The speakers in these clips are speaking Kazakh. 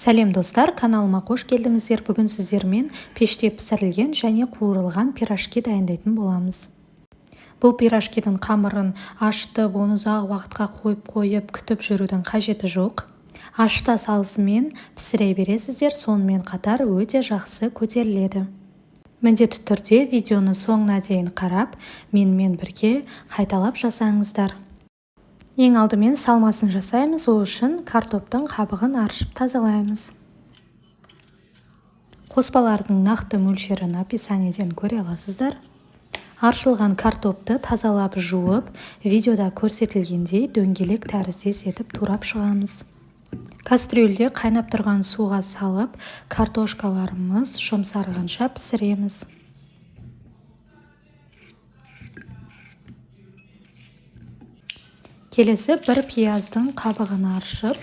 Сәлем достар, каналыма қош келдіңіздер. Бүгін сіздермен пеште пісірілген және қуырылған пирожки дайындайтын боламыз. Бұл пирожкидің қамырын ашытып, оны ұзақ уақытқа қойып күтіп жүрудің қажеті жоқ. Ашыта салысымен пісіре бересіздер, сонымен қатар өте жақсы көтеріледі. Міндетті түрде видеоны соңына дейін қарап, менімен бірге қайталап жасаңыздар. Ең алдымен салмасын жасаймыз, ол үшін картоптың қабығын аршып тазалаймыз. Қоспалардың нақты мөлшерін описаниеден көре аласыздар. Аршылған картопты тазалап жуып, видеода көрсетілгендей дөңгелек тәріздес етіп турап шығамыз. Кастрюльде қайнап тұрған суға салып, картошкаларымыз жұмсарғанша пісіреміз. Келесі бір пияздың қабығын аршып,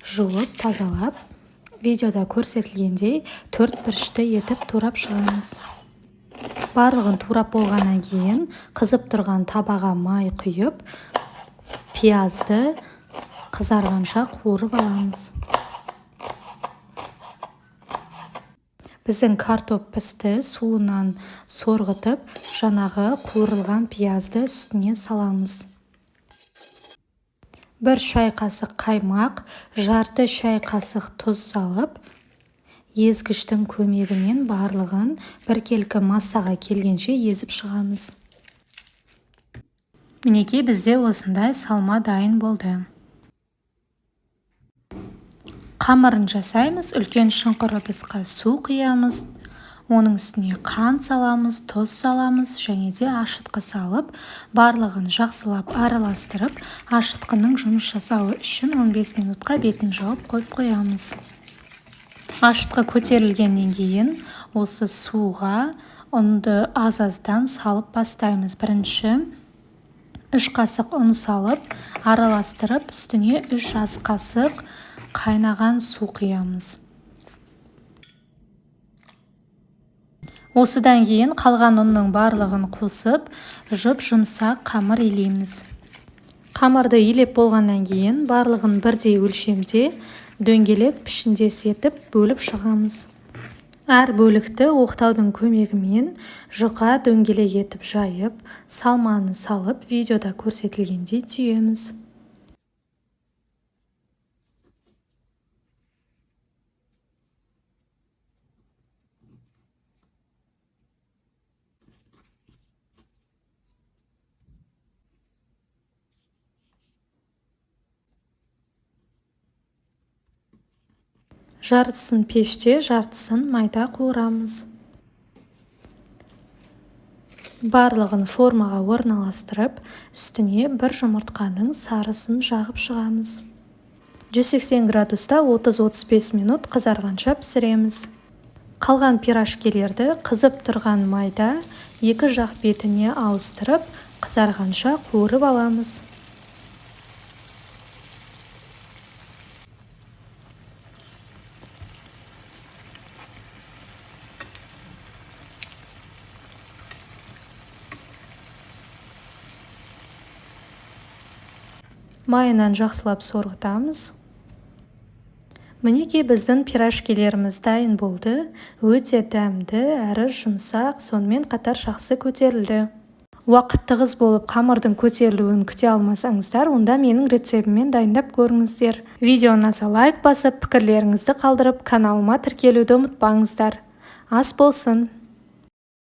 жуып, тазалап, видеода көрсетілгендей төрт бұрышты етіп турап шығамыз. Барлығын турап болғаннан кейін қызып тұрған табаға май құйып, пиязды қызарғанша қуырып аламыз. Біздің картоп пісті, суынан сорғытып, жаңағы қуырылған пиязды үстіне саламыз. 1 шай қасық қаймақ, жарты шай қасық тұз салып, езгіштің көмегімен барлығын біркелкі массаға келгенше езіп шығамыз. Мінекей бізде осындай салма дайын болды. Қамырын жасаймыз. Үлкен шұңқыр ыдысқа су құямыз, оның үстіне қант саламыз, тұз саламыз және де ашытқы салып, барлығын жақсылап араластырып, ашытқының жұмыс жасауы үшін 15 минутқа бетін жауып қойып қоямыз. Ашытқы көтерілгеннен кейін осы суға ұнды аз-аздан салып бастаймыз. Бірінші 3 қасық ұн салып, араластырып, үстіне 3 ас қасық қайнаған су құямыз. Осыдан кейін қалған ұнның барлығын қосып, жұп-жұмсақ қамыр илейміз. Қамырды илеп болғаннан кейін барлығын бірдей өлшемде дөңгелек пішіндес етіп бөліп шығамыз. Әр бөлікті оқтаудың көмегімен жұқа дөңгелек етіп жайып, салманы салып, видеода көрсетілгендей түйеміз. Жартысын пеште, жартысын майда қуырамыз. Барлығын формаға орналастырып, үстіне бір жұмыртқаның сарысын жағып шығамыз. 180 градуста 30-35 минут қызарғанша пісіреміз. Қалған пирожкелерді қызып тұрған майда екі жақ бетіне ауыстырып, қызарғанша қуырып аламыз. Майынан жақсылап сорғытамыз. Мінекей біздің пирожкелеріміз дайын болды. Өте дәмді, әрі жұмсақ, сонымен қатар жақсы көтерілді. Уақыт тығыз болып қамырдың көтерілуін күте алмасаңыздар, онда менің рецептіммен дайындап көріңіздер. Видео ұнаса лайк басып, пікірлеріңізді қалдырып, каналыма тіркелуді ұмытпаңыздар. Ас болсын!